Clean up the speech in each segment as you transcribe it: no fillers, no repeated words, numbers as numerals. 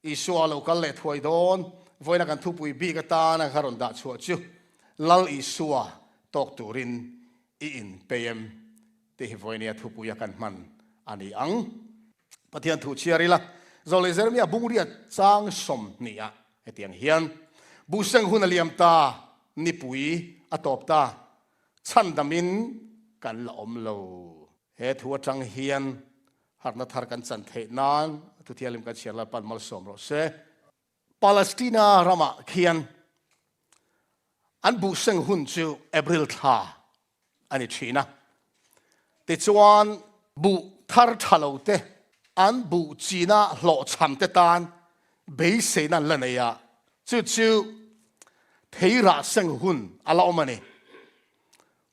Isua a lo kal leh thuai dawn. Vawiina kan thupui bik atana ka rawn dah chhuah chu Lal Isua tawk turin i inpei em tih hi vawinia thupuia kan hman a ni ang. Pathian thu chhiar ila, Zawlei Jeremia bungriat chang 20 ah hetiang hian, Buhseng hun a liam ta, nipui a tawp ta, chhandamin kan la awm lo. He thu atang hian harhna thar kan chan theih nan thuthianghlim kan chhiar Lalpan malsawm rawh se. Palestina ramah khian an buhseng hun chu April thla a ni thin a. Tichuan buh thar tha lo te, an buh china hlawhchham te tan beiseina an la nei a, chu chu theirah seng hun a la awm a ni.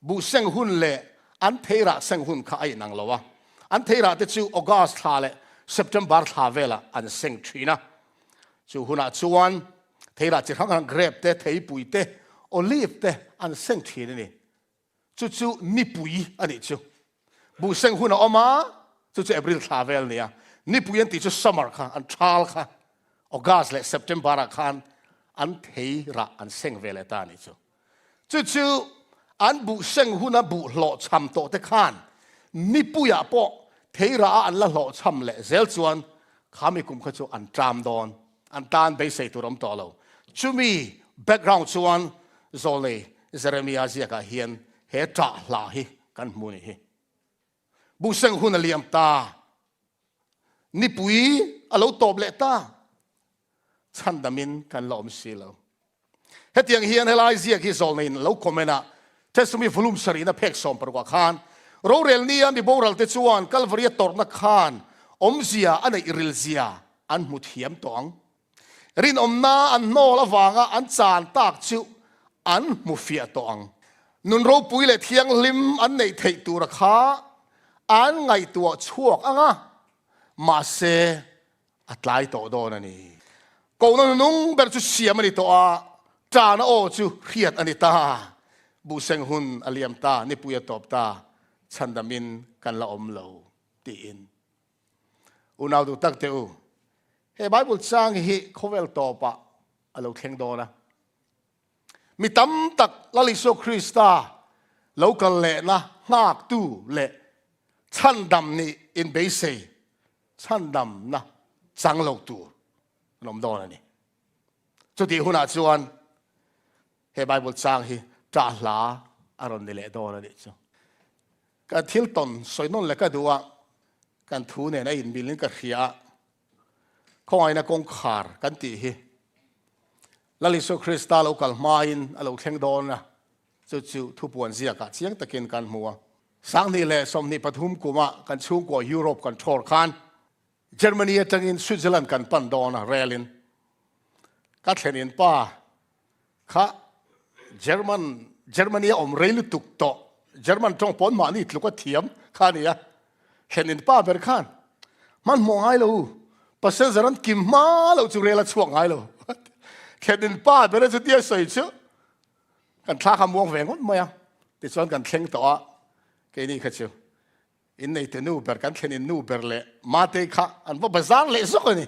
Buh seng hun leh an theirah seng hun kha a inang lo a, an theirah te chu August thla leh September thla velah an seng thin a. Chu hunah chuan theirah chi hrang hrang grape te, theipui te, olive te an seng thin a ni. Chu chu nipui a nih chu. Buh seng hun a awm a, chu chu April thla vel a ni a. Nipui an tih chu summer kha, an thal kha August leh September ah khan an theirah an seng ve leh ta a nih chu. Chu chu an buh seng huna buh hlawhchham tawh te khan mipuiah pawh theirah a an la hlawhchham leh zel chuan kha mi kum kha chu an ṭam dawn, an tan beisei tur awm tawh lo. Chumi background chuan Zawlnei Jeremia ziakah hian he ṭah hla hi kan hmu ni hi. Buh seng hun a liam ta, nipui a lo tawp leh ta, chhandamin kan la awm si lo. Hetiang hian helai ziak hi zawlneiin lo comment a, Testimony volume sarihna phek 16 ah khan, Rorel nia mi boral te chuan Kalvaria tawrhna khan awmzia a neih rilzia an hmu thiam tawh ang. Rinawmna an hnawl avanga an chan tak chu an hmu fiah tawh ang. Nun ropui leh thianghlim an neih theih tura kha an ngaihtuah chhuak ang a, mahse a tlai tawh dawn a ni. Kohna nunung ber chu siam a ni tawh a, ṭana aw chu hriat a ni ta. Buhseng hun a liam ta, nipui a tawp ta, chhandamin kan la awm lo, tiin. Unau duh tak teh u, he Bible chang hi khawvel tawpah a lo thleng dawn a. Mi tam tak Lal Isua Krista lo kal lehna nghaktu leh chhandam nih inbeisei chhandamna chang lo tur an awm dawn a ni. Chutih hunah chuan he Bible chang hi ṭah hla a rawn ni leh dawn a nih chu. Kan thil tawn sawi nawn leh ka duh a, kan thu nen a inmilin ka hria a, khawngaihna kawngkhar kan tih hi Lal Isua Krista lo kal hmain a lo thleng dawn a, chu chu thupuan ziakah chiang takin kan hmu a. 2023 kumah kan chhungkua Europe kan thawr khan Germany atangin Switzerland kan pan dawn a, rel in ka thlen in pa kha German Germany a awm rei lutuk tawh German tawng pawn mahni tluk a thiam kha a ni a, thlen in pa ber khan hmanhmawh ngai lo passenger an kim hma loh chu rel a chhuak ngai lo thlen in pa ber a chutia sawi chu Kan thla kha muang ve ngawt mai a, tichuan kan thleng tawh a, keini kha chu inneite nu ber kan thlen in nu ber leh Matei kha an va bazar leh zawk a ni.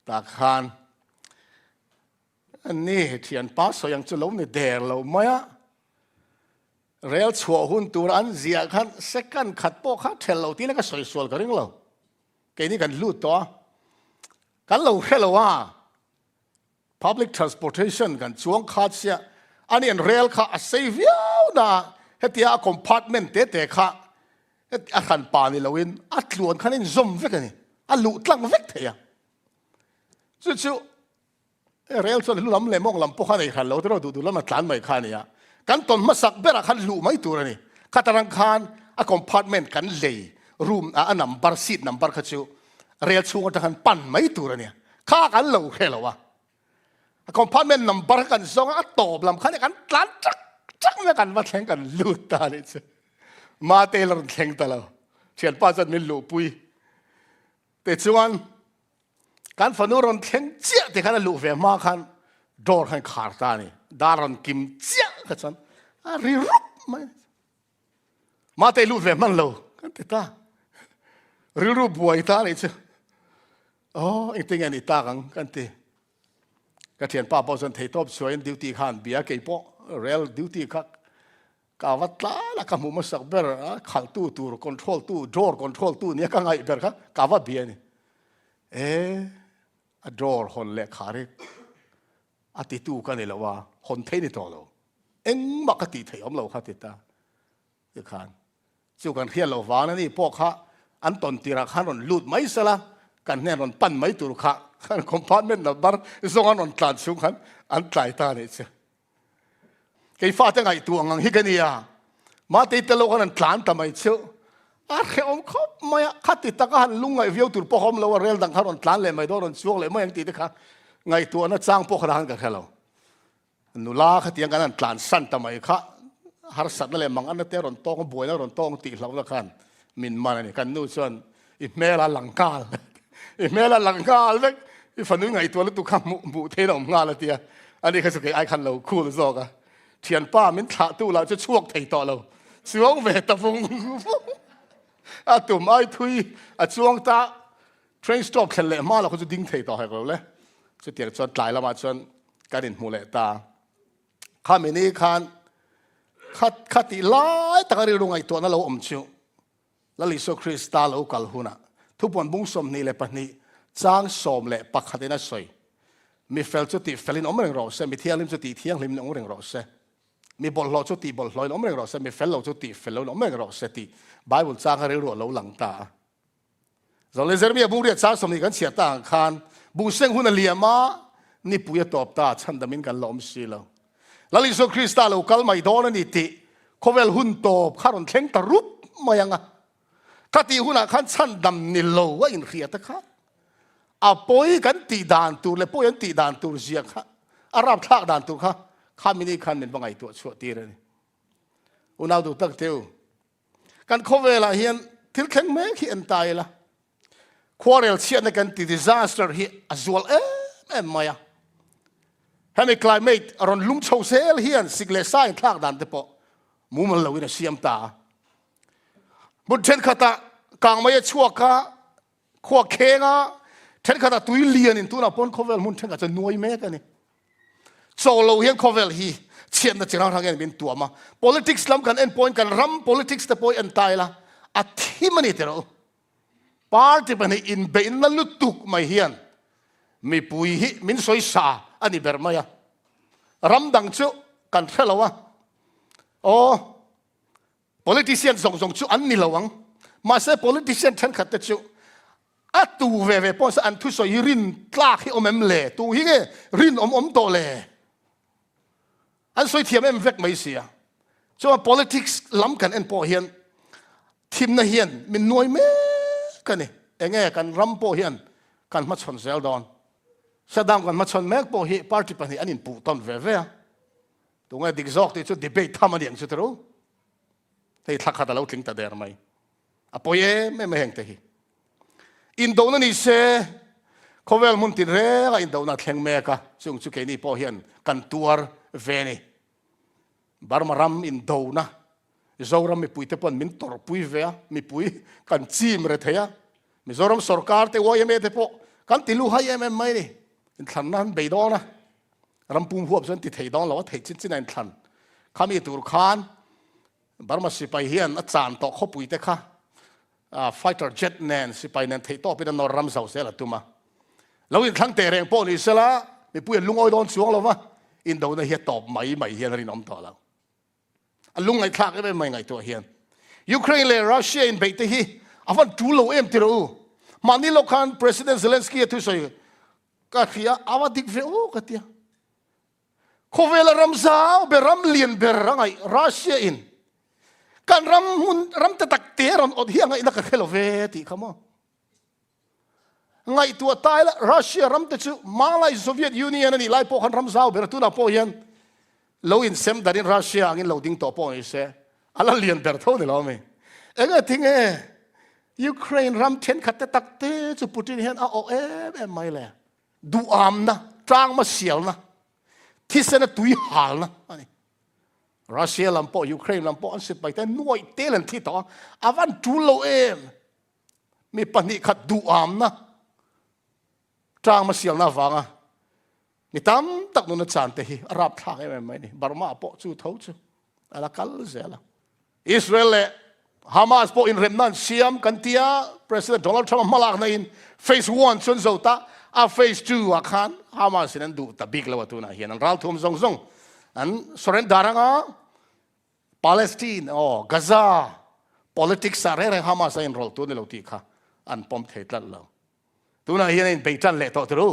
Tah khan ani thianpa sawi ang chu lo ni der lo mai a, rel chhuah hun tur an ziah khan second khat pawh kha ṭhel lo tiin ka sawi sual ka ring lo. Keini kan lut tawh a, kan lo hre lo a. Public transportation kan chuang khat sia, ani an rel kha a sei viau na a, hetia a compartment te te kha a hran pa ni loin a tluan khan a inzawm vek a ni, a luh tlang vek thei a. Chu chu rel chuan lu lam leh mawng lam pawh kha nei hran lo te rawh duh duh lam a tlan mai kha a ni a, kan tawn hmasak berah khan luh mai tur a ni. Khat arang khan a compartment kan lei room a number seat number kha chu rel chhung atang khan pan mai tur a nia. Kha kan lo hre lo a, a compartment number kan zawng a, a tawp lam khan kan tlan chak chak mai a, kan va thleng kan lut ta a nih chu. Mate la rawn thleng ta lo, thianpa chuan min luhpui te chuan kan fanu rawn thleng chiah te khan a luh ve hma khan door khan khar ta a ni, dar rawn kim chiah kha chuan a ri rup mai. Mate lut ve hman lo kan ti ta. Rilru buai ta nih chu. Oh, Engtin nge ni tak ang kan ti. Ka thianpa pawh chuan theitawp chhuahin duty khan bia kei pawh rel duty kha ka va tlan a, ka hmuh hmasak ber a, khalhtu tur control tu, door control tu nia ka ngaih ber kha ka va bia a ni. E, a door hawn leh khar hi a titu ka ni lo a, hawn thei ni tawh lo. Engmah ka tih theih awm lo kha ti ta. Tikhan chu kan hriat loh vang ani pawh kha an tawn tirah khan rawn lut mai sela, kan hnen rawn pan mai tur kha kan compartment number zawng an rawn tlan chhung khan an tlai ta anih chu. Kei fate ngaihtuah ang ang hi ka nia, Matei tel lo khan an tlan ta mai chu a hrehawm khawp mai a, khati taka han lungngaih viau tur pawh awm lo a, rel dang kha rawn tlan leh mai dawn, rawn chuang leh mai ang tih te kha ngaihtuahna chang pawh kha han ka hre lo. Nula khatiang kan han tlan san ta mai kha harsatna leh manganna te rawn tawng a, buaina rawn tawng tih hlauhna khan min man a ni. Kan nu chuan i hmel a lang nghal vek, i hmel a lang nghal vek, i fanui ngaihtuah lutuk kha hmuh hmuh theiin a awm nghal a ti a. Ani kha chu kei ai khan lo khul zawk a. Thianpa min thlahtu lah chu chhuak thei tawh lo, chuang ve ta vung vung a tum ai thui a chuang ta. Train stop thlen leh hma lo kha chu ding thei tawh hek lo le. Chutiang chuan tlai lamah chuan kan inhmu leh ta. Khami ni khan kha kha tih lai taka rilru ngaihtuahna lo awm chu Lal Isua Krista lo kal hunah thupuan bung 22 chang 11 in a sawi. Mi fel chu tih felin awm reng rawh se, mi thianghlim chu tih thianghlimin awm reng rawh se. Mi bawlhhlawh chu tih bawlhhlawhin awm reng rawh se, mi fel lo chu tih fel loin awm reng rawh se tih Bible chang kha rilru a lo lang ta a. Zawng leh Jeremia bung riat chang 20 kan chhiar ta ang khan buh seng hun a liam a, nipui a tawp ta, chhandamin kan la awm si lo. Lal Isua Krista lo kal mai dawn a ni tih khawvel hun tawp kha rawn thleng ta rup mai ang a. Ka tih hunah khan chhandam ni lo a inhria te kha a pawi kan tih dan tur leh pawi an tih dan tur zia kha a rapthlak dan tur kha khami ni khan min va ngaihtuah chhuah tir a ni. Unau duh tak teu. Kan khawvelah hian thil thleng mek hi en ta ila, khuarel chhiatna kan ti disaster hi a zual em em mai a. Hemi climate a rawn lum chho zel hian sik leh sa inthlak dan te pawh mumal loin a siam ta a. Hmun thenkhatah kangmei a chhuak a, Khua kheng a, thenkhat a tui lian in tunah pawn khawvel hmun thenkhat chu nuai mek a ni. Chaw lo hian khawvel hi chhiatna chi hrang hrang hian min tuam a. Politics lam kan en pawhin kan ram politics te pawh hi en ta ila a thim a ni tih rawh u. Party pahnih inbeihna lutuk mai hian mipui hi min sawi sa a ni ber mai a. Ram dang chu kan hre lo a. Aw. Politician zawng zawng chu an ni lo ang. Mahse politician thenkhat te chu a tu ve ve pawh an thusawi hi rin tlak hi awm em le? Tu hi nge rinawm awm tawh le? An sawi thiam em vek mai sia. Chuan politics lam kan en pawh hian thimna hian min nuai mek a ni. Enge kan ram pawh hian kan hmachhawn zel dawn. Shutdown kan hmachhawn mek pawh hi party pahnih an inpuh tawn ve ve a. Tunge dik zawk tih chu debate tham a ni ang chu tiro. Hei thla khat a lo tling ta der mai. A pawi em em a heng te hi. Indona ni se khawvel hmun tin reng a indona thleng mek a, chung chu keini pawh hian kan tuar ve ni. Burma ram indona Zoram mipui te pawn min tawrhpui ve a, mipui kan chim re thei a. Mizoram sorkar te YMA te pawh kan ti luhai em em mai ni. Inthlanna an bei dawn a. Ram pum huap chuan ti thei dawn lo a, theih chin chin a inthlan. Khami tur khan Burma sipai hian a chan tawh khawpui te kha fighter jet nen sipai nen theih tawpin a nawr ram zo zel a tum a. Lo inthlang teh reng pawh ni sela mipui an lungawi dawn chuang lo va, indona hi a tawp mai mai hian a rinawm tawh lo. A lungngaihthlak em em mai ngaihtuah hian. Ukraine leh Russia inbeih te hi a van tul lo em ti rawh u. Mahni lawk khan President Zelensky a thusawi Ka hria a va dik ve aw ka tia. Khawvela ram zau ber ram lian ber a ngaih Russia in kan ram hmun ram te tak te rawn awt hi a ngaihna ka hre lo ve tih kha maw. Ngaihtuah ta ila Russia ram te chu Malai Soviet Union a nih lai pawh khan ram zau ber tunah pawh hian lo insem danin Russia angin lo ding tawh pawh ni se a la lian ber tho ni lo mi. Enge tinge Ukraine ram thenkhat te tak te chu Putin hian a awh em em mai le. Duhamna, tlangma sialna, thisena tui halna a ni. Russia lam pawh Ukraine lam pawh an sipai te nuaih tel an thi tawh a, a van tul lo em. Mi pahnih khat duhamna. Tang hmasialna avanga mi tam tak nuna chan te hi a rapthlak em em mai ni. Burma pawh chu tho chu a la kal zel a. Israel leh Hamas pawh inremna an siam kan tia President Donald Trump a hmalakna in phase one chu an zo ta a phase 2 ah khan Hamas in an duh ta bik lo a tunah hian an ralthuam zawng zawng an surrender anga Palestine aw Gaza politics ah reng reng Hamas a inrawlh tur ni lo tih kha an pawm thei tlat lo. Tunah hian a inbei tan leh tawh turu.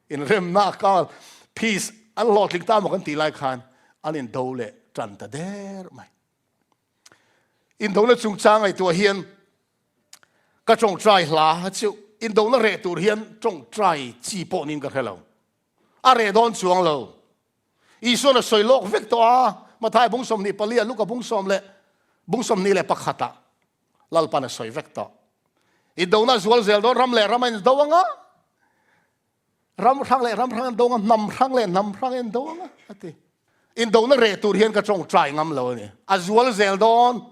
Inremna kal peace an hlawhtling ta maw kan tih lai khan an indo leh tan ta der mai. Indona chungchang ngaihtuah hian ka tawngtai hla chu indona reh tur hian tawngtai chi pawh niin ka hre lo. A reh dawn chuang lo. Isuan a sawi lawk vek tawh a, Mathai bung 24 a Luka bung sawm leh bung 21 ah Lalpan a sawi vek tawh. Indona zual zel dawn ram leh ram a indo anga, ram hrang leh ram hrang an do anga, hnam hrang leh hnam hrang an do anga a ti. Indona reh tur hian ka tawngtai ngam lo a ni. A zual zel dawn.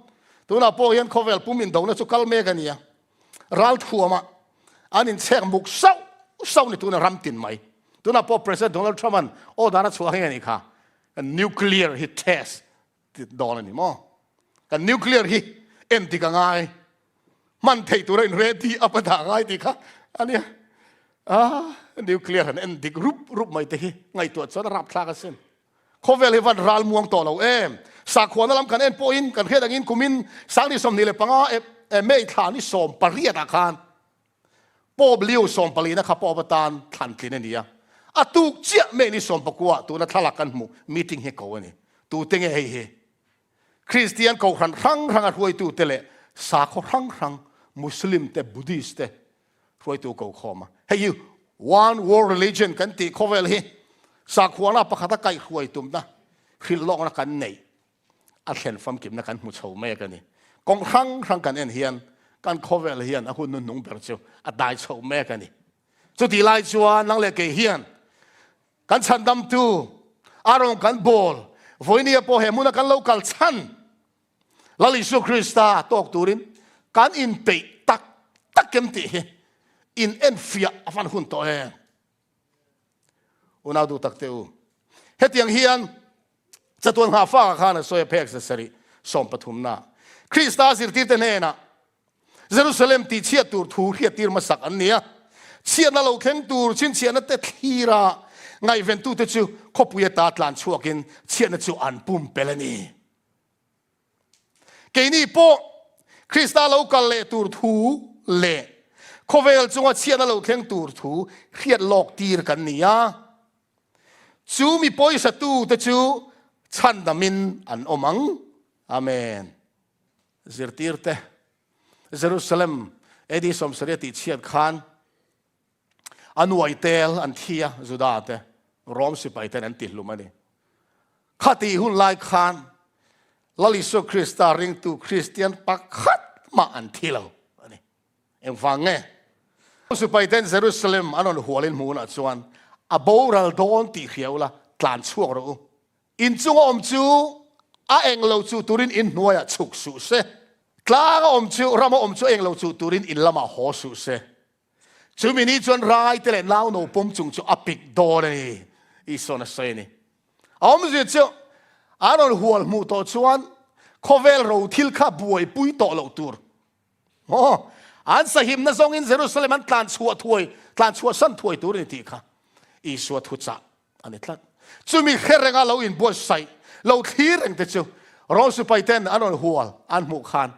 Tunah pawh hian khawvel pum indona chu kal mek a ni a. Ralthuama an inchhek muk sauh sauh ni tuna ram tin mai. Tunah pawh President Donald Trump-a'n aw dan a chhuah nge a nih kha. Nuclear hi test ti dawn a ni maw? Kan nuclear hi en dik a ngai, hman theih tura in ready up a dah ngai tih kha a nia. Ah, nuclear han en dik rup rup mai te hi ngaihtuah chuan a rapthlak asin. Khawvel hi van ral muang tawh lo em. Sakhuana lam kan en pawhin kan hriat angin kumin sangni 25 e May thla ni 18 ah khan Pope Leo sawmpalina kha Pope atan thlan tlin a ni a. A tuk chiah May ni sawmpakua tuna thlalak kan hmuh meeting hi ko a ni. Tute nge hei hi? Kristian kohhran hrang hranga hruaitute leh sakhaw hrang hrang Muslim te, Buddhist te hruaitu ko khawm a. Hei hi One World Religion kan tih khawvel hi sakhuana pakhata kaihhruai tumna hrilh lawkna kan neih a thlen famkimna kan hmu chho mek a ni. Kawng hrang hrang kan en hian kan khawvel hian a hun hnuhnung ber chu a dai chho mek a ni. Chutih lai chuan nang leh kei hian kan chhandamtu a rawn kan bawl vawinia pawh he hmuna kan lo kal chhan Lal Isua Krista tawk turin kan inpeih tak tak em tih hi in enfiah a van hun tawh em. Unau duh tak te u, hetiang hian chatuan nghahfakah khan a sawi a phek zasarih sawmpathumna Krista zirtirte hnenah Jerusalem tihchhiat tur thu hriattir hmasak an ni a. Chhiatna lo thleng tur chhinchhiahna te thlira ngaihventute chu khawpui ata tlan chhuakin chhiatna chu an pumpelh a ni. Keini pawh Krista lo kal leh tur thu leh khawvel chunga chhiatna lo thleng tur thu hriat lawk tir kan ni a. Chu mi pawisa tute chu chhandamin an awm ang. Amen. Zirtirte Jerusalem AD 70 tih chhiat khan A nuai tel an thi a, Juda te, Rom sipai ten an tihlum a ni. Khatih hun lai khan Lal Isua Krista ringtu Kristian pakhat mah an thi lo a ni. Engvang nge? Sipai ten Jerusalem an rawn hualin hmunah chuan a boral dawn tih hria ula tlan chhuak rawh u. In chunga awm chu a eng lo chuh turin in hnuaiah chhuk suh se. Tlanga awm chu, rama awm chu a eng lo chuh turin in lamah haw suh se. Chumi ni chuan raite leh nau no pawm chung chu a pik dawn a ni, Isua'n a sawi a ni. A awmzia chu an rawn hual hmuh tawh chuan khawvel ro thil kha buaipui tawh loh tur. Maw? An sahimna zawngin Jerusalem an tlan chhuah thuai, tlan chhuah san thuai tur a ni tih kha Isua thuchah a ni tlat. Chumi hre renga lo inbuatsaih, lo thlir reng te chu Rom sipai ten an rawn hual an hmuh khan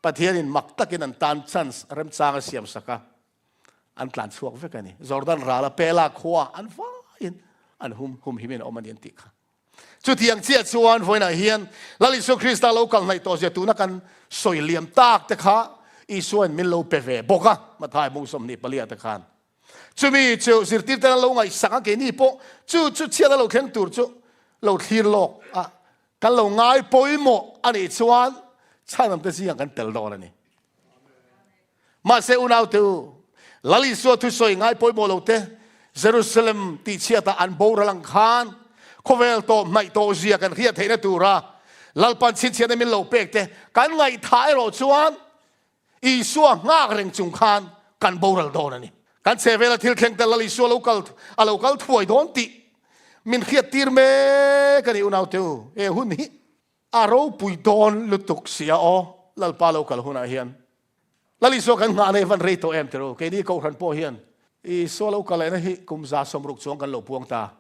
Pathianin mak takin an tan chance remchang a siam sak a, an tlan chhuak vek a ni. Jordan rala Pela khua an vaiin an hum humhimin a awm a ni an tih kha. Chutiang chiah chuan vawiinah hian Lal Isua Krista lo kal hnaih tawh zia tuna kan sawi liam tak te kha Isuain min lo pe ve bawk a, Mathai bung 24 te khan. Chumi chu zirtirten an lo ngaihsak a, keini pawh chu chu chhiat a lo thleng tur chu lo thlir lawk a, kan lo ngai pawimawh a nih chuan chhanamte zingah kan tel dawn a ni. Mahse unaute u, Lal Isua thusawi ngai pawimawh lo te, Jerusalem tihchhiatah an boral ang khan khawvel tawh hnaih tawh zia kan hriat theihna tura Lalpan chhinchhiatna min lo pek te kan ngaihthah erawh chuan Isua nghak reng chung khan kan boral dawn a ni. Kan chhehvela thil thleng tel Lal Isua lo kal a lo kal thuai dawn tih min hriat tir mek a ni unaute u. He hun hi a ropui dawn lutuk sia aw Lalpa lo kal hunah hian. Lal Isua kan nghah nei van rei tawh em tiro. Keini Kohhran pawh hian Isua lo kal lehna hi kum 60 chuang kan lo puang ta.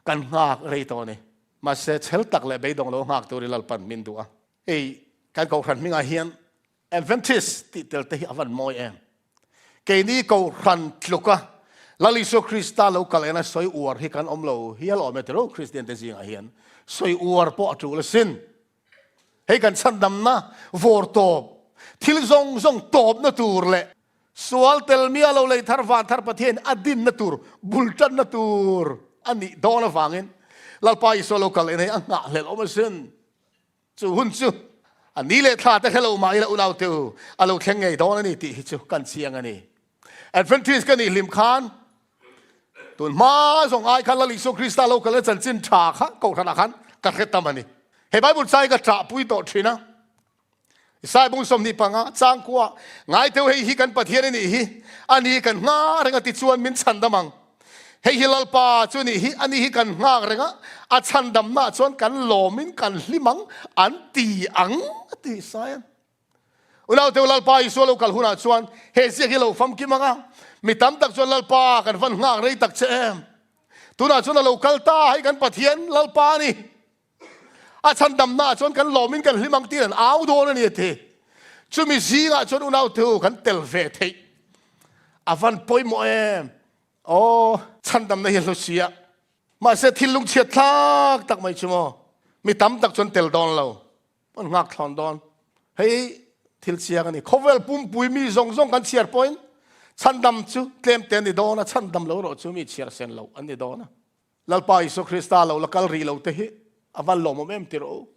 Kan nghak rei tawh a ni. Mahse chhel tak leh beidawng lo nghak turin Lalpan min duh a. Hei kan Kohhran hmingah hian Adventist tih tel te hi a van mawi em? Keini Kohhran tluka Lal Isua Krista lo kal ena sawi uar hi kan awm lo hial awm e tiro Kristian te zingah hian sawi uar pawh a tul asin. Hei kan chhandamna vawr tawp, thil zawng zawng tawpna tur leh sual tel mia lo lei thar van thar Pathian a dinna tur bul tanna tur a nih dawn avangin Lalpa Isua lo kal en hei a nghahhlelh awm asin. Chu hun chu a ni leh thla te hre lo mah ila unaute u, a lo thleng ngei dawn a ni tih hi chu kan chiang a ni. Adventist ka nih hlim khan tun hma zawng ai khan Lal Isua Krista lo kalna chanchin tha kha kohhranah khan ka hre tam a ni. He Bible chai ka ṭahpui tawh ṭhin a. Isaiah bung 25 changkua ngaiteu hei hi kan Pathian a nih hi, a ni kan nghak reng a tichuan min chhandam ang. Hei hi Lalpa chu nih hi, ani hi kan nghak reng a, a chhandamnaah chuan kan lawmin kan hlim ang, an ti ang, a ti Isaiah. Unauteu Lalpa Isua lo kal hunah chuan he ziak hi lo famkim ang a, mi tam tak chuan Lalpa kan van nghak rei tak che em? Tunah chuan a lo kal ta, hei kan Pathian Lalpa a ni. A chhandamnaah chuan kan lawmin kan hlim ang tiin an au dawn a ni a ti. Chumi zingah chuan unauteu kan tel ve theih a van pawimawh em? Aw, chhandamna hi a hlu si a. Mahse thil lungchhiat thlak tak mai chu maw, mi tam tak chuan tel dawn lo, an nghak thlawn dawn. Hei thil chiang a ni. Khawvel pumpui mi zawng zawng kan chhiar pawhin chhandam chu tlem te an ni dawn a, chhandam lo erawh chu mi chhiar sen loh an ni dawn a. Lalpa Isua Krista lo la kal rih lo te hi a van lawmawm em tirh u.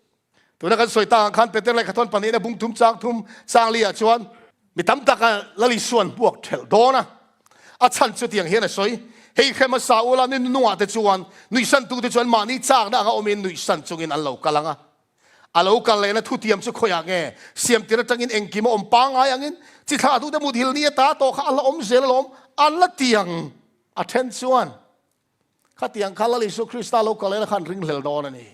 Tuna kan sawi tak ang khan Peter lehkhathawn pahnihna bung thum chang thum chang li ah chuan mi tam tak a Lal Isua'n buak thelh dawn a, a chhan chu tiang hian a sawi, Hei hrem a sa ula ni nungah te chuan nuihsan tu te chuan mahni chakna anga awmin nuihsan chungin an lo kal ang a. A lo kal lehna thutiam chu khawiah nge siamtir atangin engkim a awm pangngai angin chi thlah tute muthil ni ata tawh kha a la awm zel alawm an la ti ang. A then chuan Khatiang kha Lal Isua Krista lo kal ela khan ringhlel dawn a ni.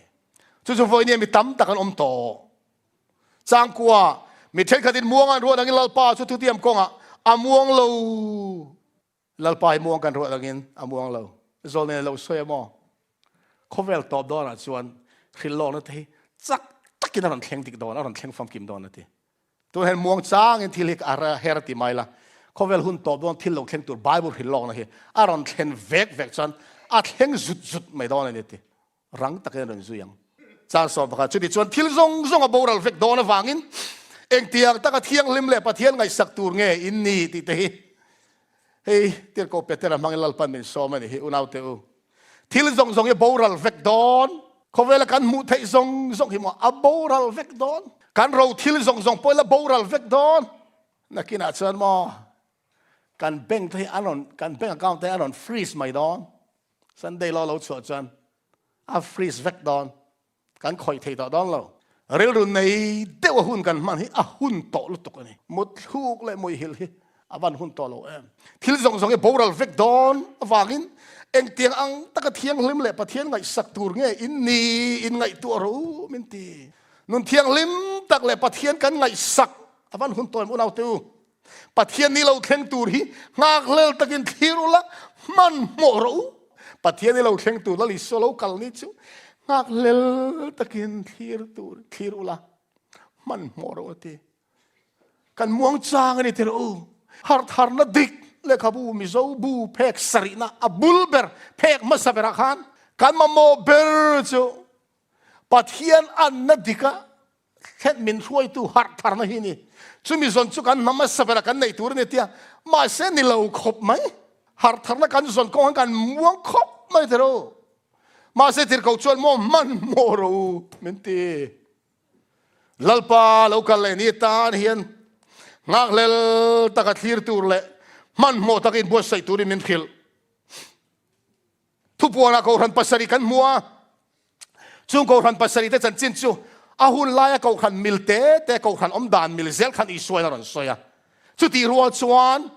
Chu chu vawinia mi tam tak an awm tawh. Changkua, mi thenkhatin muang an ruat angin Lalpa chu thutiam kawngah a muang lo. Lalpa hi muang kan ruat angin a muang lo. Zawlnei a lo sawi a maw? Khawvel tawp dawnah chuan hrilhlawkna te hi chak takin a rawn thleng dik dawn, a rawn thleng famkim dawn a ti. Tun hian muang changin thil hi a her ti mai la, khawvel hun tawp dawn thil lo thleng tur Bible hrilh lawkna hi a rawn thlen vek vek chuan a thleng zut zut mai dawn a ni ti. Rang takin a rawn zui ang. Chang sawm pakhat chuti chuan thil zawng zawng a boral vek dawn avangin engtiang taka thianghlim leh Pathian ngaihsak tur nge in ni tih te hi hei Tirhkoh Petera hmangin Lalpan min sawm a ni hi unaute u. Thil zawng zawng hi boral vek dawn. Khawvela kan hmuh theih zawng zawng hi maw a boral vek dawn. Kan ro thil zawng zawng pawh la boral vek dawn. Nakinah chuan maw kan bank te hi an rawn kan bank account te hi an rawn freeze mai dawn. Sunday law lo chhuah chuan a freeze vek dawn. Kan khawih thei tawh dawn lo. Rilru nei deuh a hun kan hman hi a hun tawh lutuk a ni. Mutthluk leh muihil hi a van hun tawh lo em. Thil zawng zawng hi boral vek dawn avangin engtiang ang taka thianghlim leh Pathian ngaihsak tur nge in ni in ngaihtuah rawh u min ti. Nun thianghlim tak leh Pathian kan ngaihsak a van hun tawh em unaute u. Pathian ni lo thleng tur hi nghakhlel takin thlir ula, hmanhmawh rawh u. Pathian ni lo thleng tur Lal Isua lo kal ni chu nghakhlel takin thlir tur thlir ula, hmanhmawh rawh u a ti. Kan muang chang a ni tirh u. Harhtharna dik lehkhabu Mizo bu phek sarihna a bul ber phek hmasa berah khan kan mamawh ber chu Pathian anna dika Thlen min hruaitu harh tharna hi ni. Chumi zawn chu kan hnam hmasa berah kan neih tur a ni tia, mahse ni lo khawp mai. Harh tharna kan zawn kawng hian kan muang khawp mai ta ro. Mahse tirhkoh chuan maw hmanhmawh rawh u min ti. Lalpa lo kal leh ni tan hian nghakhlel taka thlir tur leh hmanhmawh taka inbuatsaih turin min hrilh. Thupuanah Kohhran pasarih kan hmu a, chung Kohhran pasarih te chanchin chu a hun laia Kohhran mil te te, Kohhran awm dan mil zel khan Isuain a rawn sawi a. Chutih rual chuan.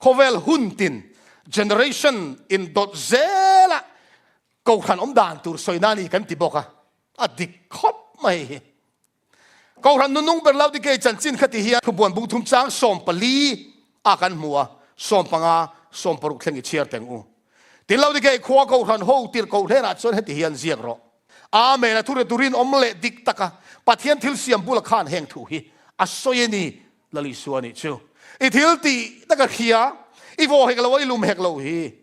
Khawvel hun tin, generation, indawt zela Kohhran awm dan tur sawina a ni kan ti bawk a, a dik khawp mai hi. Kohhran nunung ber Laodikei chanchin kha ti hian thubuan bung thum chang 14 a kan hmu a, 15, 16 thleng i chhiar teng u. Tin Laodikei khua Kohhran ho tirh kohhlenah chuan heti hian ziak rawh. Amen, a thu retu rinawm leh dik taka Pathian thil siam bula khan heng thu hi a sawi a ni, Lal Isua nih chu. I thil tih tak a hria, i vaw hek lo a, i lum hek lo hi.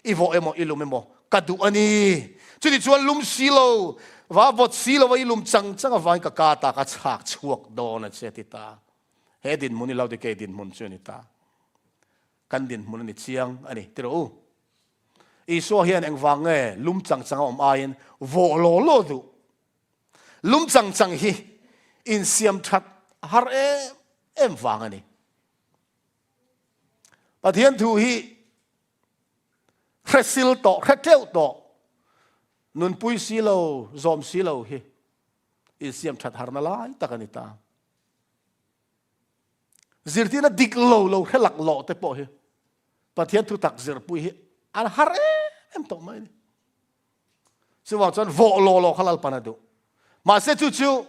I vawh emaw i lum emaw ka duh a ni. Chuti chuan lum si lo va vawt si lo va i lum chang chang avangin ka ka ta ka chhak chhuak dawn a che a ti ta. He dinhmun hi Laodikei dinhmun chu a ni ta. Kan dinhmun a ni chiang a ni ti rawh u. Isua hian engvang nge lum chang chang a awm aiin vawh law law duh. Lum chang chang hi insiam that har em em vang a ni. Pathian thu hi hresil tawh, hre teuh tawh, nunpui si lo, zawm si lo hi insiam that harna lai tak a ni ta. Zirtirna dik lo lo hre lak lawh te pawh hi Pathian thu tak zirpui hi an har em em tawh mai a ni. Chuvang chuan vawh law law kha Lalpan a duh. Mahse chu chu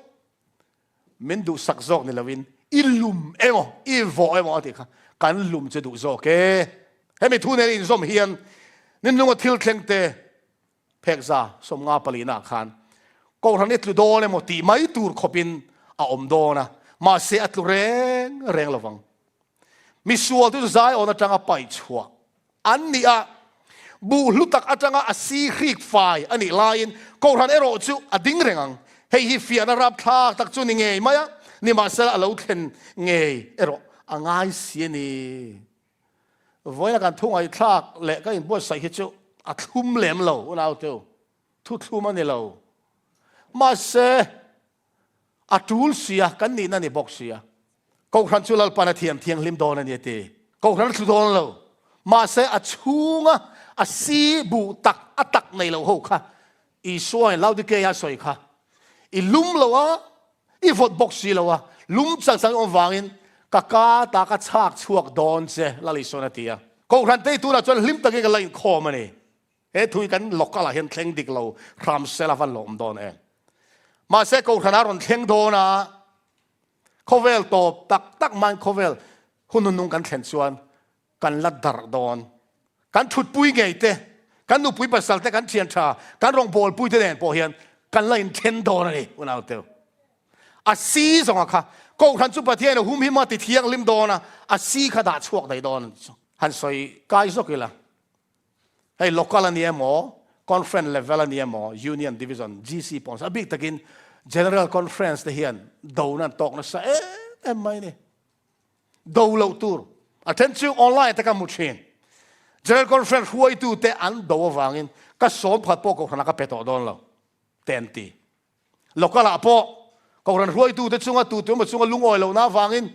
min duhsak zawk ni loin i lum emaw i vawh emaw a tih kha kan lum chu duh zawk e. Hemi thu nen inzawm hian ninlunga thil thleng te phekza 50 palina khan Kohhran i tlu dawn emaw tih mai tur khawpin a awm dawn a, mahse a tlu reng reng lovang. Misual te chu Zion atanga paih chhuah an ni a, buh hlu tak atanga a si hrik fai a nih laiin Kohhran erawh chu a ding reng ang. Hei hi fiahna rapthlak tak chu ni ngei mai a, nimahsela a lo thlen ngei erawh a ngai si a ni. Vawiina kan thu ngaihthlak leh ka inbuatsaih hi chu a thlum lem lo, unauteu, thu thlum a ni lo. Mahse, A tul sia, kan nihna ni bawk sia. Kohhran chu Lalpan a thiam thianghlim dawn a ni a ti. Kohhran a thlu dawn lo. Mahse a chhunga a si buh tak a tak nei lo ho kha Isua in Laodikeia a sawi kha i lum lo a, i vawt bawk si lo a, lum chang chang i awm vangin ka ka ta ka chhak chhuak dawn che Lal Isuan a ti a. Kohhran tei tunah chuan hlim takin ka la inkhawm a ni. He thu hi kan local ah hian thleng dik lo hram sel a van lawm dawn em. Mahse Kohhran a rawn thleng dawn a, khawvel tawp tak tak hmain khawvel hun nunung kan thlen chuan kan la darh dawn. Kan thutpui ngei te, kan nupui pasal te, kan thian tha, kan rawngbawlpui te nen pawh hian kan la inthen dawn a ni unau teu. A si zawnga kha Kohhran chu Pathian a humhim a ti thianghlim dawn a, a si kha dah chhuak daih dawn a ni chu. Han sawi kai zawk ila. Hei local a ni emaw, conference level a ni emaw, union, division, GC pawh a bik takin general conference te hian do na an tawk nasa em em mai a ni. Do loh tur. A then chu online te ka hmu thin. General conference hruaitu te an do avangin ka sawm pakhat pawh kohhranah ka pe tawh dawn lo te an ti. Local ah pawh Kohhran hruaitute chunga tu tu emaw chunga lungawi lohna avangin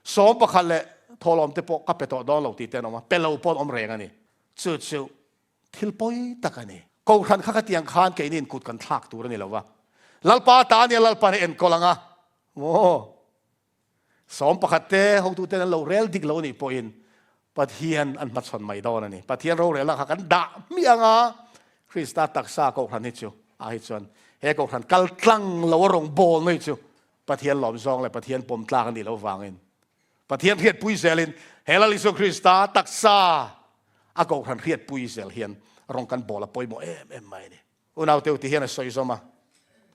11 leh thawhlawm te pawh ka pe tawh dawn lo tih te an awm a, pe lo pawh an awm reng a ni. Chu chu thil pawi tak a ni. Kohhran kha khatiang khan keiniin kut kan thlak tur a ni lo va, Lalpa ta ania Lalpa'n a enkawl ang a, maw? 11 te hotuten an lo rel dik lo nih pawhin Pathian an hmachhawn mai dawn a ni. Pathian rorelna kha kan dah hmiah ang a, Krista taksa kohhran hi chu ah hi chuan he kohhran kal tlang lo a rawn bawl mai chu Pathian lawm zawng leh Pathian pawm tlak a nih loh vangin Pathian hriatpui zelin he Lal Isua Krista taksa a kohhran hriatpui zel hian rawng kan bawl a pawimawh em em mai a ni. Unaute u ti hian a sawi zawm a,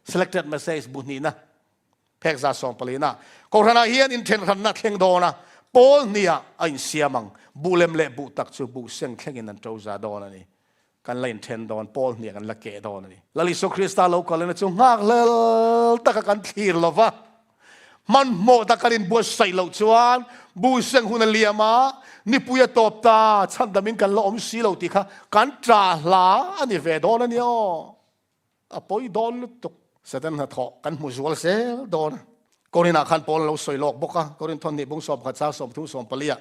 Selected Message bu hnihna Phek 140 ah Kohhranah hian inthenhranna a thleng dawn a, pawl hniah a insiam ang. Buh lem leh buh tak chu buh seng thlengin an to za dawn a ni. Kan la inthen dawn, pawl hniah kan la keh dawn a ni. Lal Isua Krista lo kalina chu nghakhlel taka kan thlir lo va, hmanhmawh tak kan inbuatsaih loh chuan buh seng hun a liam a, nipui a tawp ta, chhandamin kan la awm si lo tih kha kan ṭah hla a ni ve dawn a nia aw. A pawi dawn lutuk. Satan hnathawh kan hmu zual zel dawn a. Korinah khan Paul a lo sawi lawk bawk a, Korin thawn hnih bung 11 chang 30 14 ah,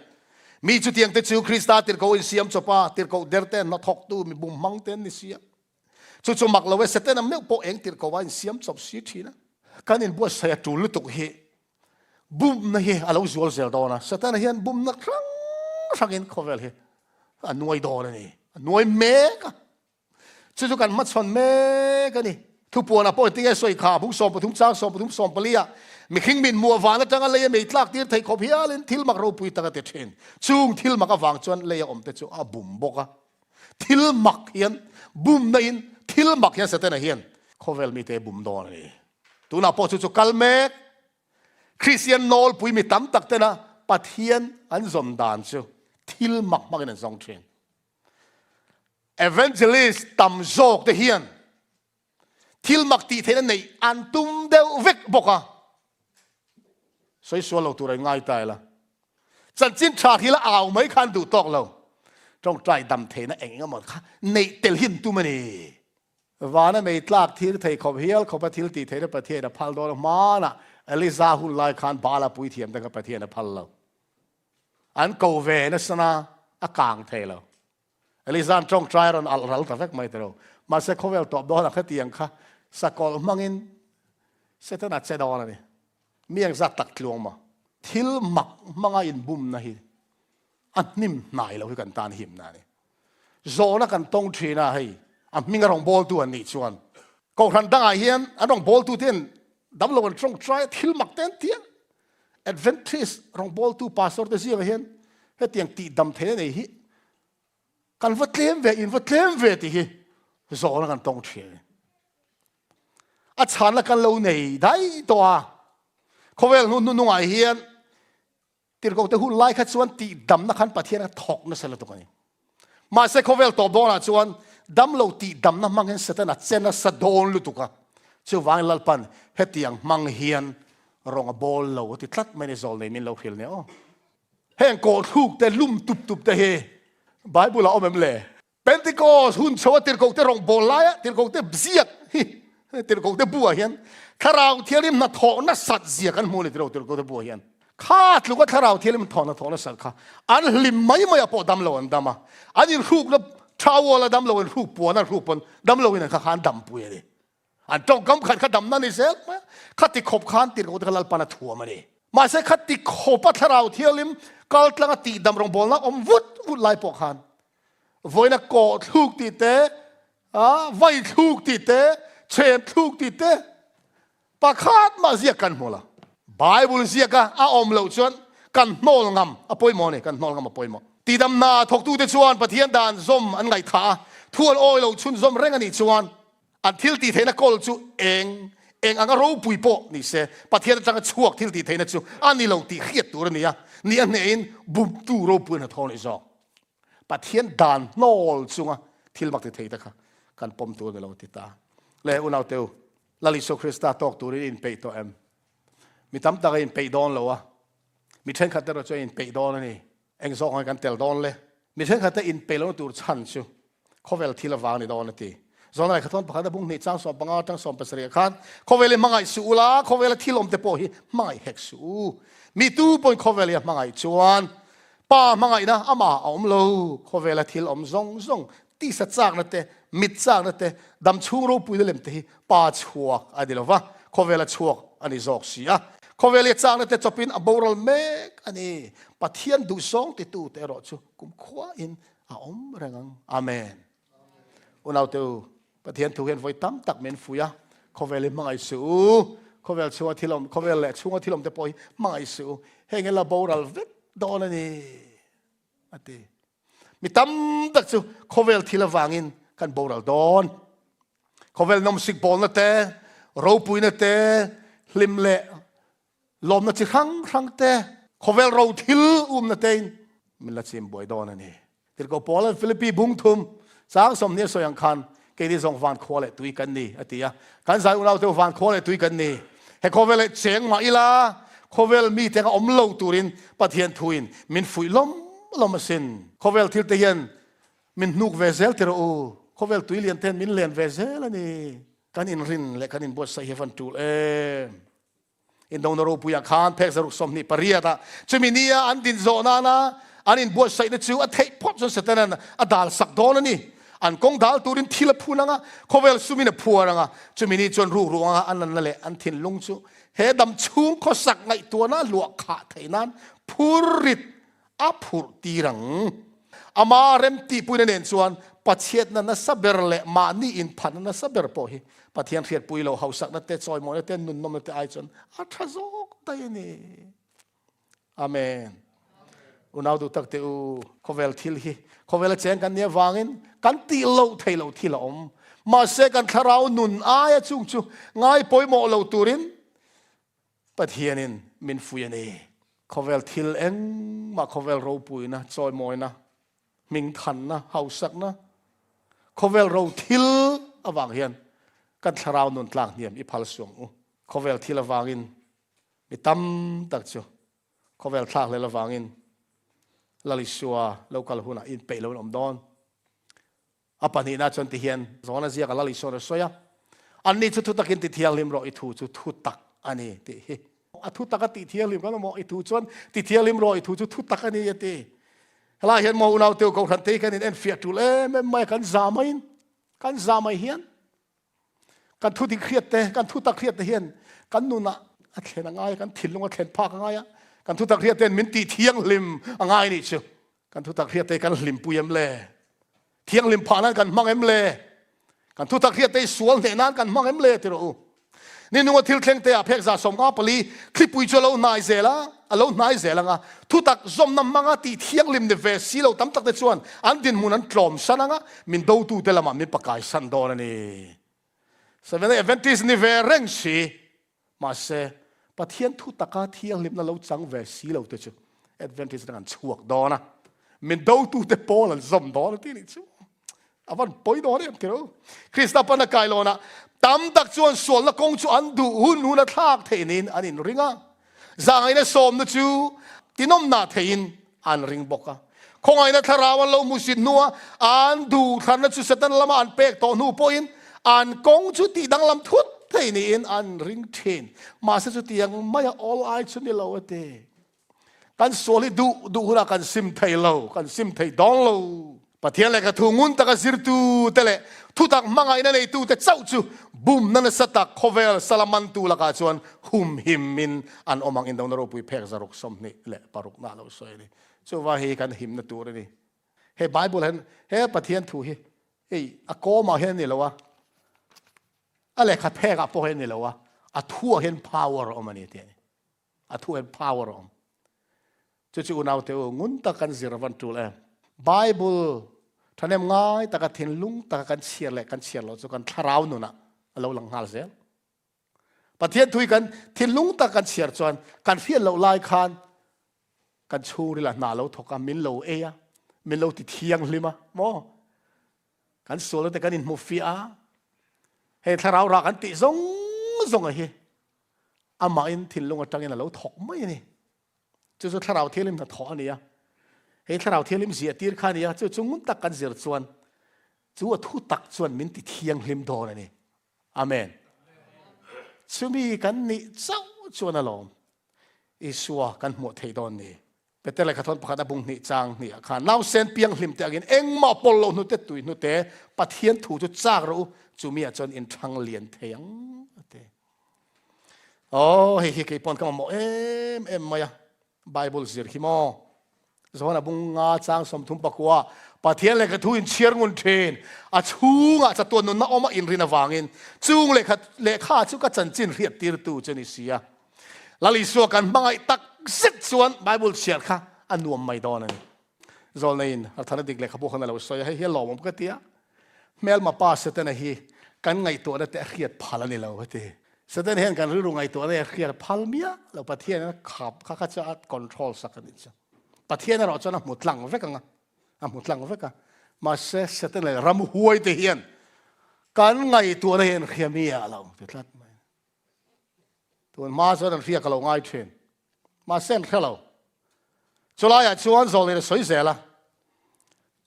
Mi chutiang te chu Krista tirhkoh insiam chawp a, tirhkoh der te, hnathawktu, mi bum hmang te an ni si a. Chu chu mak lo e, Satana meuh pawh eng tirhkoh a insiam chawp si thin a. Kan inbuatsaih a tul lutuk hi bumna hi a lo zual zel dawn a, Satana hian bumna hrang hrangin khawvel hi a nuai dawn a ni. A nuai mek a. Chu chu kan hmachhawn mek a ni. Thupuanah pawh engtinge sawi kha bung 13 chang 13 14 ah mihring min hmuh avang atanga lei a mei tlak tir thei khawp hialin thil mak ropui tak a ti thin. Chung thil mak avang chuan lei a awm te chu a bum bawk a. Thil mak hian bumna in thil mak hian Setana hian khawvel mite bum dawn a ni. Tunah pawh chu chu kal mek Kristian nawlpui mi tam tak tena Pathian an zawn dan chu thil mak hmangin an zawng thin. Evangelist tam zawk te hian thil mak tih theihna neih an tum deuh vek bawk a. Sawi sual lo tur a ngai ta ila. Chanchin tha hi la au mai khan duh tawk lo. Tawngtai dam theihna eng eng emaw kha neih tel hi an tum a ni. Vana mei tlak thir thei khawp hial khawpa thil tih theihna Pathian a phal dawn a, hmanah Eliza hun lai khan Baala puithiam te kha Pathian a phal lo. An ko ve nasa na a kang thei lo. Eliza an tawngtai a rawn alh ral ta vek mai tiro. Mahse khawvel tawp dawnah khatiang kha sakawlh hmangin Setana che dawn a ni. Mi engzat tak tluang maw? Thil mak hmanga inbumna hi a hnim hnai lo hi kan tan himna a ni. Zawhna kan tawng thin a, hei a hminga rawngbawltu an nih chuan Kohhran dangah hian an rawngbawltu ten damlo an tawngtai a, thil mak te an ti a. Adventist rawngbawltu pastor te zingah hian hetiang tih dam theihna nei hi kan va tlem ve, in va tlem ve tih hi zawhna kan tawng thin. A chhanna kan lo nei daih tawh a, khawvel hnu hnungah hian Tirhkohte hun lai kha chuan tihdamna khan Pathian a thawk nasa lutuk a ni. Mahse khawvel tawp dawnah chuan damlo tihdamna hmang hian Satan a che nasa dawn lutuk a. Chuvangin Lalpan hetiang hmang hian rawng a bawl lo a ti tlat mai a ni zawlnei min lo hrilh nia aw. Heng kawhthluk te lum tup tup te hi Bible ah awm em le? Pentecost hun chho a tirhkohte rawngbâwl laia tirhkohte ziak hi tirhkohte buah hian Thlarau Thianghlim hnathawh nasat zia kan hmu a ni tilo tirhkohte buah hian kha tluka Thlarau Thianghlim hnathawh nasat kha an hlim mai mai ah pawh damlo an dam a, an inhrukna towel a damlo inhruk puan an hruk pawn damlo in an kha kha an dampui a ni. An tawngkam khat kha damna ni zel mai a, khati khawp khan tirhkohte kha Lalpan a thuam a ni. Mahse khati khawpa Thlarau Thianghlim kaltlanga tihdam rawngbawlna awm vut vut lai pawh khan Vawiina kawh thluk tih te, vai thluk tih te, chhem thluk tih te pakhat mah ziak kan hmu lo. Bible ziaka a awm loh chuan kan hnawl ngam a pawimawh a ni, kan hnawl ngam a pawimawh. Tidamna thawktute chuan Pathian dan zawm an ngaihthah a, thu an awi lo chhunzawm reng a nih chuan an thil tih theihna kawl chu eng eng anga ropui pawh ni se, Pathian atanga chhuak thil tih theihna chu a ni lo tih hriat tur a ni a, ni a hnehin bumtu ropui an ha thawn leh zawk. Pathian dan hnawl chunga thil mak ti thei te kha kan pawm tur ni lo ti ta. Le unaute u, Lal Isua Krista tawk turin i inpeih tawh em? Mi tam tak a inpeih dawn lo a, mi thenkhat erawh chu a inpeih dawn a ni. Eng zawk nge kan tel dawn le? Mi thenkhat te inpeih lohna tur chhan chu Khawvel thil avang ni dawn a ti. Zawnai kha thawn pakhat a bung hnih chang 15 atang 17 ah khan khawvel hi hmangaih suh ula, khawvela thil awm te pawh hi hmangaih hek suh u. Mi tu pawhin khawvel hi a hmangaih chuan Pa hmangaihna amah a awm lo. Khawvela thil awm zawng zawng, tisa chakna te, mit chakna te, dam chhung ropuina lem te hi Pa chhuak a ni lo va, khawvela chhuak a ni zawk si a. Khawvel hi a chakna te chawpin a boral mek a ni. Pathian duhsawng titute erawh chu kumkhuain a awm reng ang. Amen. Unaute u, Pathian thu hian vawi tam tak min fuih a, khawvel hi hmangaih suh u, khawvel chhunga thil awm, khawvel leh chhunga thil awm te pawh hi hmangaih suh u, heng hi la boral vek dawn a ni, a ti. Mi tam tak chu khawvel thil avangin kan boral dawn. Khawvel nawmsik bawlna te, ropuina te, hlim leh Lawmna chi hrang hrang te, khawvel ro thil umna tein min la chim buai dawn a ni. Tirhkoh Paula'n Philippi bung thum chang 20 a sawi ang khan, Keini zawng van khua leh tui kan ni, a ti a. Kan zai unau te u van khua leh tui kan ni. He khawvel leh cheng mah ila, khawvel mite anga awm lo turin Pathian thuin min fuih lawm lawm asin. Khawvel thil te hian min hnuk ve zel ti rawh u. Khawvel tui lian te hian min len ve zel a ni. Kan inrin leh kan inbuatsaih hi a van tul em. Indona ropuiah khan phek zaruk 28 ah chumi nia an din zawh nana an inbuatsaihna chu a theih phawt chuan Satanan a dal sak dawn a ni. An kawng dal turin thil a phun anga, khawvel sumin a phuar anga, chumi ni chuan rukru anga an lanna leh an thinlung chu he dam chhung khawsak ngaihtuahna luah khah theih nan phur rit. A phurh tir ang. Ama remtihpuina nen chuan Pathiatna nasa ber leh mahni inphatna nasa ber pawh hi Pathian hriatpui lo hausakna te, chawimawina te, nunnawmna te ai chuan a tha zawk daih a ni. Amen. Unau duh tak te u, khawvel thil hi khawvela cheng kan nih avangin kan tih loh theih loh thil a awm. Mahse kan thlarau nun aia chung chu ngai pawimawh lo turin Pathianin min fui a ni. Khawvel thil engmah khawvel ropuina, chawimawina, hmingthanna, hausakna, khawvel ro thil avang hian kan thlarau nun tlak hniam i phal suang u. Khawvel thil avangin mi tam tak chu khawvel thlak hlel avangin Lal Isua lo kal hunah inpeih loin awm dawn. A pahnihna chuan ti hian Johana ziaka Lal Isuan a sawi a, Anni chu thutakin ti thianghlim rawh, i thu chu thutak a ni tih hi. A thutak a tih thianghlim kan awm aw, i thu chuan ti thianghlim rawh, i thu chu thutak a ni a ti. Helaiah hian maw unau teu kohhran te hi kan in enfiah tul em em mai a, kan za maiin, kan za mai hian kan thu dik hriat te, kan thutak hriat te hian kan nunah a thlen a ngai a, kan thinlung a thlen phak a ngai a, kan thutak hriat ten min tih thianghlim a ngai nih chu. Kan thutak hriat te kan hlimpui em le? Thianghlim phah nan kan hmang em le? Kan thutak hriat te sual hneh nan kan hmang em le ti rawh u. Ni nunga thil thleng te ah phek za 54 thlipui chu a lo hnai zel a, a lo hnai zel anga thutak zawmna hmanga tih thianghlim ni ve si lo tam tak te chuan an dinhmun an tlawm san anga min dotu te lamah min pakai san dawn a ni. Seventh-day Adventist ni ve reng si. Mahse, Pathian thu taka thianghlimna lo chang ve si lo te chu Adventist atang an chhuak dawn a, min dotute pawl an zawm dawn a ti nih chu. A van pawi dawn em ti ro. Krista pana kailawnah tam tak chuan sualna kawng chu an duh hun hun a thlak theih niin an inring a. Zahngaihna sawmna chu tinawmnah theihin an ring bawk a. Khawngaihna thlarau an lo hmusit hnua an duhthlanna chu Satan lama an pek tawh hnu pawhin an kawng chu tih danglam thut thei niin an ring thin. Mahse chutiang maia awl ai chu ni lo a ti. Kan sual hi duh duh hunah kan sim thei lo, kan sim thei dawn lo. Pathian lehkha thu ngun taka zirtu te leh thutak hmangaihna neitu te chauh chu bumna nasa tak khawvel sala mantu lakah chuan humhimin an awm ang indona ropui phek 126 na lo sawi a ni. Chuva hei kan himna tur a ni. He Bible hian he Pathian thu hi hei a kawmah hian a ni lo a, a lehkha phekah pawh hian a ni lo a, a thuah hian power a awm a ni tih a ni. A thu hian power a awm. Chu chu unaute u, ngun tak kan zir a van tul em. Bible thahnem ngai taka thinlung taka kan chhiar leh kan chhiar loh chu kan thlarau nunah a lo lang nghal zel. Pathian thu hi kan thinlung tak kan chhiar chuan kan hriat loh lai khan kan chhungril ah hna lo thawk a, min lo ei a, min lo ti thianghlim a, maw? Kan sual te kan inhmu fiah a, hei thlarau rah kan tih zawng zawng a hi Amahin thinlung atangin a lo thawk mai a ni. Chu chu Thlarau Thianghlim hnathawh a ni a. Hei Thlarau Thianghlim ziah tir kha a ni a, chu chu ngun tak kan zir chuan chu a thu tak chuan min ti thianghlim dawn a ni. Amen. Chumi kan nih chauh chuan alawm Isua kan hmuh theih dawn ni. Peter lehkha thawn pakhat a bung hnih chang hnih ah khan nausen pianghlim te angin engmah pawl lo hnute tui hnute Pathian thu chu chak rawh u chumi ah chuan in thang lian thei ang a ti. Aw hei hi kei pawn ka mamawh em em mai a Bible zir hi maw Johana bung nga chang 39 Pathian lehkha thu in chhiar ngun thin a chhungah chatuan nunna awm a inrin avangin chung lehkha lehkha chu ka chanchin hriat tirtu chu ni si a. Lal Isua kan hmangaih tak zet chuan Bible chhiar kha a nuam mai dawn a ni. Zawlneiin Rathana dik lehkhabu khan a lo sawi a, hei hi a lawmawm ka ti a. Hmelma pa Setana hi kan ngaihtuahna te a hriat phal a ni lo a ti. Setana hian kan rilru ngaihtuahna hi a hriat phal miah lo, Pathian a khap kha kha chu a control sak a nih chu. Pathian erawh chuan a hmu tlang vek ang a, a hmu tlang vek a. Mahse Setana leh ramhuai te hian kan ngaihtuahna hi an hria miah lo ti tlat mai. Tun hma chuan an hria ka lo ngai thin. Mahse an hre lo. Chulaiah chuan zawlin a sawi zel a,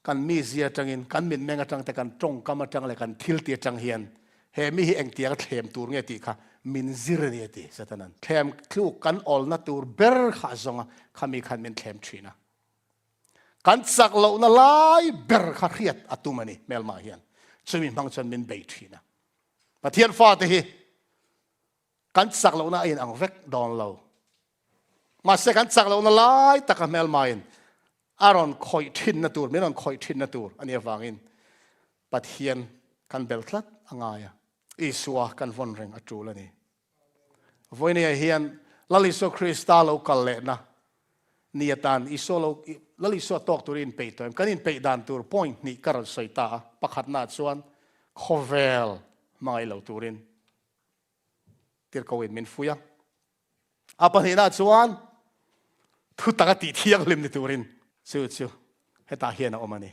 kan mizia atangin, kan mitmeng atang te, kan tawngkam atang leh kan thilti atang hian he mi hi engtiang a thlem tur nge tih kha min zir a ni a ti Satanan. Thlem tluk kan awlna tur ber kha a zawng a, khami khan min thlem thin a. Kan chak lohna lai ber kha hriat a tum a ni hmelmah hian. Chumi hmang chuan min bei thin a. Pathian fate hi kan chak lohna a inang vek dawn lo. Mahse kan chak lohna lai taka hmelmain. A rawn khawih thinna tur, min rawn khawih thinna tur a nih avangin Pathian kan bel tlat a ngai a, Isua kan vawn reng a tul a ni. Vawinia hian Lal Isua Krista lo kal lehna ni atan Isua lo Lal Isua tawk turin inpeih tawh em? Kan inpeih dan tur point hnih ka rawn sawi ta a, pakhatnaah chuan khawvel hmangaih lo turin tirhkohin min fuih a. A pahnihna chuan thu taka tih thianghlim ni turin chu chu hetah hian a awm a ni.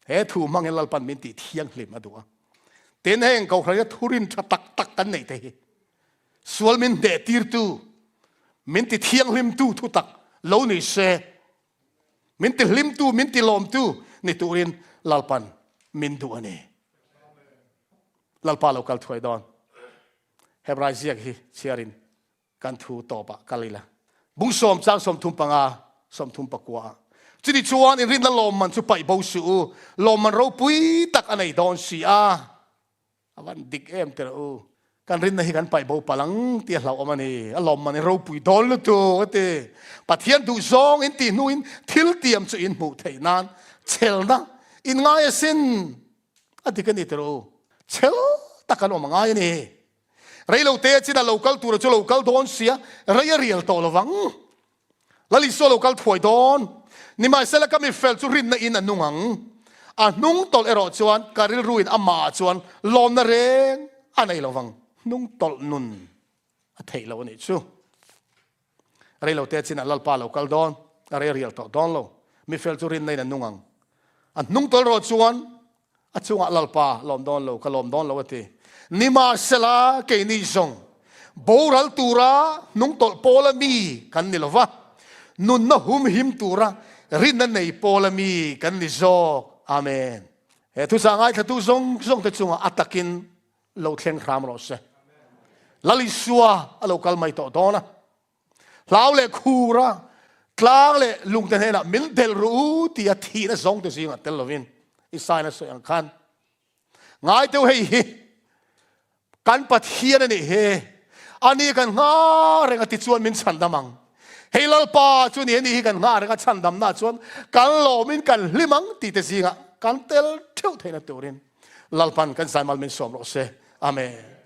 He thu hmangin Lalpan min tih thianghlim a duh a. Tin heng kohhran hian thurin tha tak tak kan neih te hi sual min hneh tirtu, min ti thianghlimtu thu tak lo ni se, min ti hlimtu, min ti lawmtu ni turin Lalpan min duh a ni. Lalpa lo kal thuai dawn. Hebrai ziak hi chhiarin kan thu tawpah kal ila. Bung sawm chang 35 34 ah. Chuni chuan inrinna lawmman chu paih bo suh u, lawmman ropui tak a nei dawn si a. A van dik em tirh u. Kan rinna hi kan paih bo palh ang tih a hlauhawm a ni. A lawmman in ropui dawn lutuk a ti. Pathian duh zawng in tih hnuin thil tiam chu in hmuh theih nan chelna in ngai asin. A dik a ni tirh u. Chel tak an awm a ngai a ni. Rei lo te chin a lo kal tura chu lo kal dawn sia, rei a rial tawh lovang. Lal Isua lo kal thuai dawn. Nimahsela ka mi fel chu rinna in a nung ang. A hnung tawlh erawh chuan ka rilru in amah ah chuan lawmna reng a nei lovang. Hnung tawlh nun a theih lo a nih chu. Rei lo te chin ah Lalpa lo kal dawn, a rei rial tawh dawn lo. Mi fel chu rinna in a nung ang. A hnung tawlh erawh chuan A chungah Lalpa lawm dawn lo, ka lawm dawn lo a ti. Nimahsela keini zawng boral tura hnungtawlh pawla mi kan ni lo va, nunna humhim tura rinna nei pawla mi kan ni zawk. Amen. He thuchah ngaithlatu zawng zawng te chungah a takin lo thleng hram rawh se. Lal Isua a lo kal mai tawh dawn a. Hlau leh khura tlang leh lungte hnenah min delh rawh u tia thihna zawngte zingah tel lovin Isaia sawi ang khan ngai teuh hei hi kan Pathian a nih hi, ani kan nghah reng a tichuan min chhandam ang. Hei Lalpa chu ni ani hi kan nghah reng a chhandamna chuan kan lawmin kan hlim ang tihte zingah kan tel theuh theihna turin Lalpan kan zaimal min sawm rawh se. Amen.